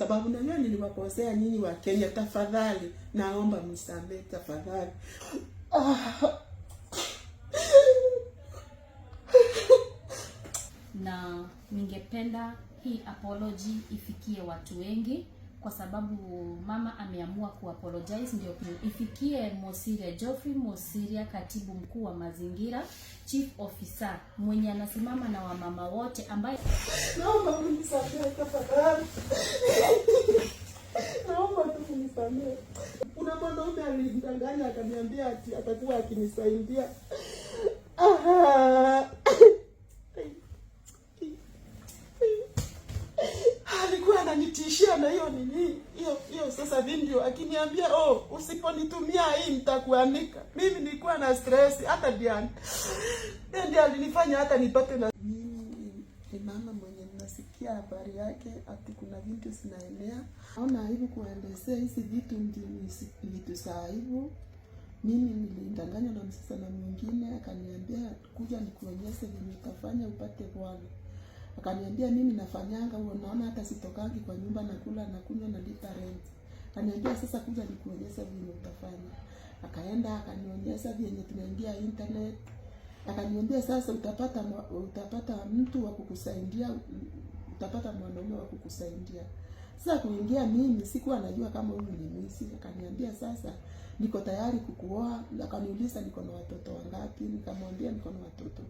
Sababu najua niliwakosea nyinyi wa Kenya, tafadhali naomba mnisamehe tafadhali. Na ningependa hii apology ifikie watu wengi kwa sababu mama ameamua kuapologize, ndio ifikie Mosiria, Geoffrey Mosiria, katibu mkuu wa mazingira, chief officer mwenye anasimama na wamama wote ambaye Naomba mnisamehe tafadhali. Naomba tu mnisamehe. Kuna mwanaume alinidanganya akaniambia ati atakuwa akinisaidia. Aha. Alikuwa ananitishia na hiyo nini hiyo hiyo sasa video akiniambia, oh, usiponitumia hii nitakuanika. Mimi nilikuwa na stress hata Diana. Yeye ndiye alinifanya hata nipate na mimi ni mama mwenye nasikia habari yake ati kuna vitu zinaenea. Naona aibu kuelezea hizi vitu, ndio vitu za aibu. Mimi nilidanganywa na msichana mwingine akaniambia kuja nikuonyeshe vile utafanya upate bwana. Akaniambia mimi nafanyanga huo, naona hata sitokangi kwa nyumba, nakula na kunywa na lipa rent. Akaniambia sasa kuja nikuonyeshe vile utafanya. Akaenda akanionyesha vyenye tunaingia internet. Akaniambia sasa utapata mtu wa kukusaidia, utapata mwanaume wa kukusaidia. Sasa kuingia mimi sikuwa najua kama huyu ni mwizi. Akaniambia sasa niko tayari kukuoa. Akaniuliza niko na watoto wangapi, nikamwambia niko na watoto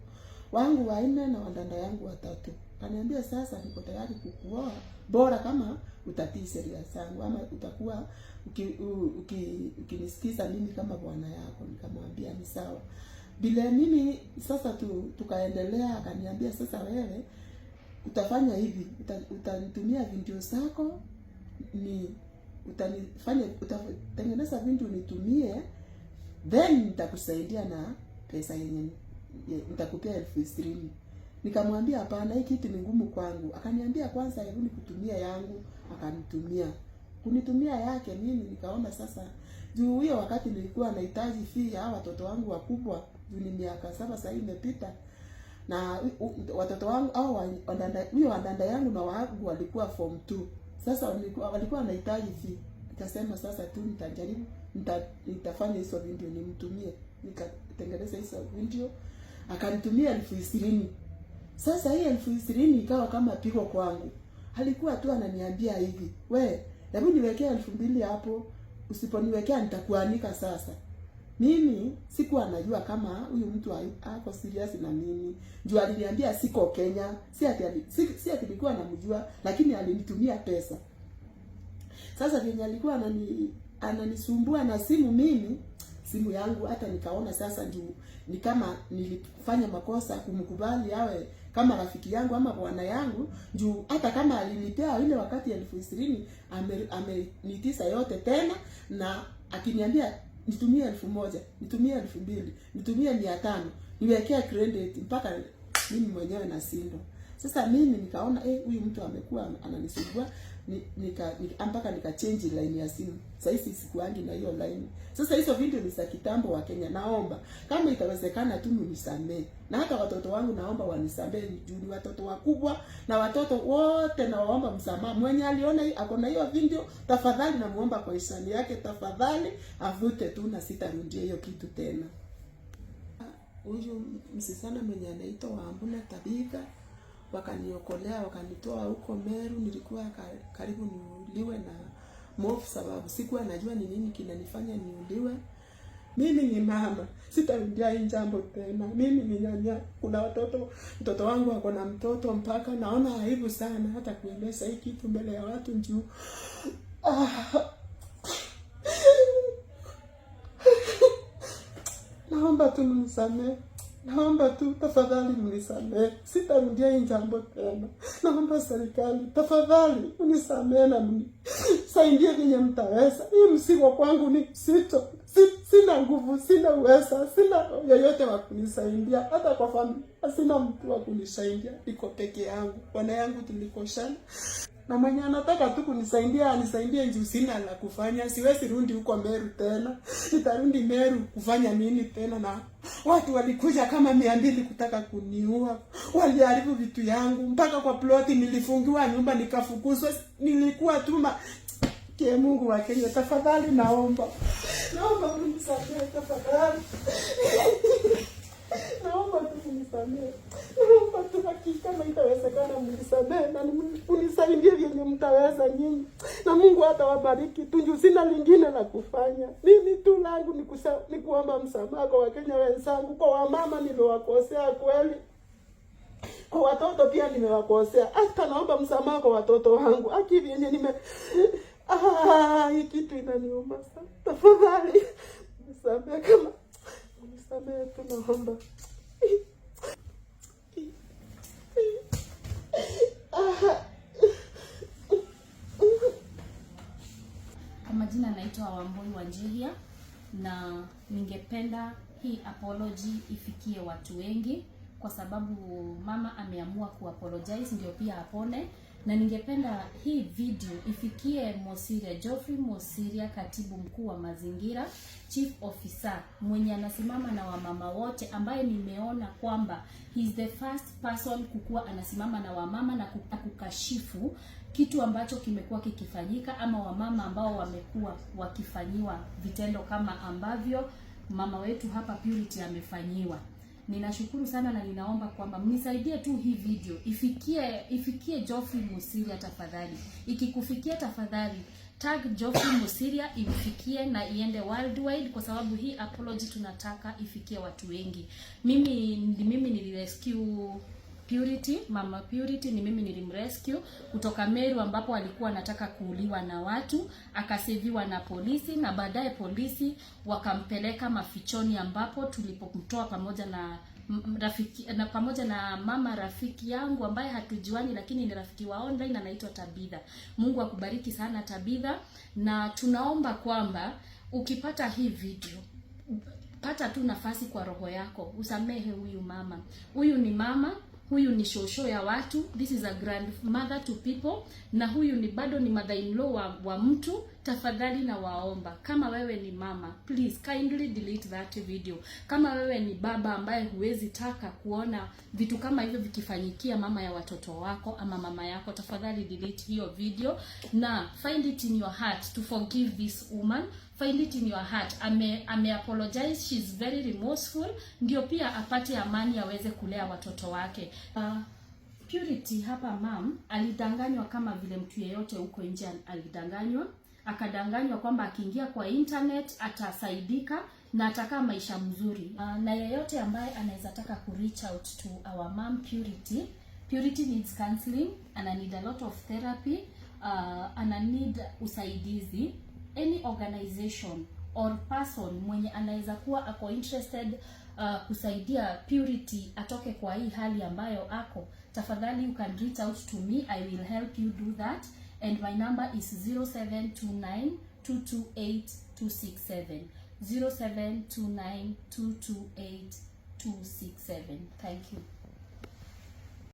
wangu wanne na wadada yangu watatu. Akaniambia sasa niko tayari kukuoa, bora kama utatii sheria zangu ama utakuwa ukinisikiza mimi kama bwana yako. Nikamwambia ni sawa. Bila mimi sasa tukaendelea. Akaniambia sasa wewe utafanya hivi, utanitumia video zako, ni utanifanya utatengeneza video nitumie, then nitakusaidia na pesa yenye nitakupea 20,000. Nikamwambia hapana, hii kitu ni ngumu kwangu. Akaniambia kwanza hebu nikutumia yangu, akanitumia. Kunitumia yake mimi nikaona sasa juu hiyo wakati nilikuwa nahitaji fee ya watoto wangu wakubwa, juu ni miaka 7 sasa imepita. Na watoto wangu au huyo wadada yangu na wangu walikuwa form 2. Sasa walikuwa wanahitaji fee. Nikasema sasa tu nitajaribu, nitafanya hizo video nimtumie. Nikatengeneza hizo video, akanitumia 20,000. Sasa hii 20,000 ikawa kama pigo kwangu. Alikuwa tu ananiambia hivi, we, hebu niwekee 2,000 hapo, usiponiwekea nitakuanika sasa. Mimi sikuwa najua kama huyu mtu ako serious na mimi. Juu aliniambia siko Kenya, si ati nilikuwa namjua, lakini alinitumia pesa. Sasa venye alikuwa ananisumbua na simu mimi, simu yangu hata nikaona sasa juu ni kama nilifanya makosa kumkubali awe kama rafiki yangu ama bwana yangu, juu hata kama alinipea ile wakati 20,000 amenitisa yote tena, na akiniambia nitumie 1,000, nitumie 2,000, nitumie 500, niwekee credit mpaka mimi mwenyewe nashindwa. Sasa mimi nikaona huyu mtu amekuwa ananisumbua, mpaka nika change line ya simu. Sasa hizi sikuangi na hiyo line. Sasa hizo video ni za kitambo wa Kenya. Naomba kama itawezekana tu mnisamee. Na hata watoto wangu naomba wanisamee, juu ni watoto wakubwa na watoto wote nawaomba msamaha. Mwenye aliona hii ako na hiyo video, tafadhali namuomba kwa hisani yake, tafadhali avute tu na sitarudia hiyo kitu tena. Huyu msichana mwenye anaitwa Wambuna Tabitha wakaniokolea, wakanitoa huko Meru. Nilikuwa karibu niuliwe na mofu, sababu sikuwa najua ni nini kinanifanya niuliwe. Mimi ni mama, sitarudia hii jambo tena. Mimi ni nyanya, kuna watoto, mtoto wangu ako na mtoto, mpaka naona aibu sana hata kueleza hii kitu mbele ya watu juu naomba tu mnisamee. Naomba tu tafadhali mnisamee, sitarudia hii jambo tena. Naomba serikali tafadhali mnisamee na mnisaidie vyenye mtaweza. Hii mzigo kwangu ni mzito, sina nguvu, sina uweza, sina yeyote wa kunisaidia, hata kwa familia sina mtu wa kunisaidia, niko peke yangu. Bwana yangu tulikoshana. Na mwenye anataka tu kunisaidia anisaidie, juu sina la kufanya. Siwezi rudi huko Meru tena. Nitarudi Meru kufanya nini tena? Na watu walikuja kama 200 kutaka kuniua, waliharibu vitu yangu mpaka kwa ploti nilifungiwa nyumba nikafukuzwa. Nilikuwa tu ke Mungu wa Kenya, tafadhali naomba, naomba mnisamehe tafadhali. Naomba tu mnisamehe, naomba tu hakika, kama itawezekana mnisamehe na mnisaidie vyenye mtaweza nyinyi, na Mungu atawabariki tu, juu sina lingine la kufanya. Mimi tu langu ni kuomba msamaha kwa Wakenya wenzangu, kwa wamama niliwakosea kweli, kwa watoto pia nimewakosea. Hata naomba msamaha kwa watoto wangu, aki vyenye nime hii kitu inaniuma sana. Tafadhali mnisamehe, kama mnisamehe tu, naomba. Kwa majina naitwa Wambui Wanjihia na ningependa hii apology ifikie watu wengi, kwa sababu mama ameamua kuapologize ndio pia apone, na ningependa hii video ifikie Mosiria, Geoffrey Mosiria, katibu mkuu wa mazingira, chief officer mwenye anasimama na wamama wote, ambaye nimeona kwamba he is the first person kukuwa anasimama na wamama na kukashifu kitu ambacho kimekuwa kikifanyika, ama wamama ambao wamekuwa wakifanyiwa vitendo kama ambavyo mama wetu hapa Purity amefanyiwa. Ninashukuru sana na ninaomba kwamba mnisaidie tu hii video ifikie Geoffrey Mosiria tafadhali. Ikikufikia tafadhali tag Geoffrey Mosiria imfikie na iende worldwide, kwa sababu hii apology tunataka ifikie watu wengi. Mimi nilirescue Purity, mama Purity ni mimi nilimrescue kutoka Meru ambapo alikuwa anataka kuuliwa na watu, akaseviwa na polisi na baadaye polisi wakampeleka mafichoni ambapo tulipomtoa pamoja na rafiki na pamoja na mama rafiki yangu ambaye hatujuani lakini ni rafiki wa online anaitwa Tabitha. Mungu akubariki sana Tabitha, na tunaomba kwamba ukipata hii video pata tu nafasi kwa roho yako usamehe huyu mama. Huyu ni mama, huyu ni shosho ya watu, this is a grandmother to people, na huyu ni bado ni mother in law wa mtu. Tafadhali na waomba, kama wewe ni mama, please kindly delete that video. Kama wewe ni baba ambaye huwezi taka kuona vitu kama hivyo vikifanyikia mama ya watoto wako ama mama yako, tafadhali delete hiyo video na find it in your heart to forgive this woman. Find it in your heart. Ame apologize, she's very remorseful, ndio pia apate amani aweze kulea watoto wake. Purity hapa mam alidanganywa kama vile mtu yeyote huko nje alidanganywa, akadanganywa kwamba akiingia kwa internet atasaidika na atakaa maisha mzuri. Na yeyote ambaye anaweza taka ku reach out to our mom Purity, Purity needs counseling, ana need a lot of therapy, ana need usaidizi. Any organization or person mwenye anaweza kuwa ako interested kusaidia Purity atoke kwa hii hali ambayo ako, tafadhali you can reach out to me, I will help you do that, and my number is 0729 228 267, 0729 228 267. Thank you.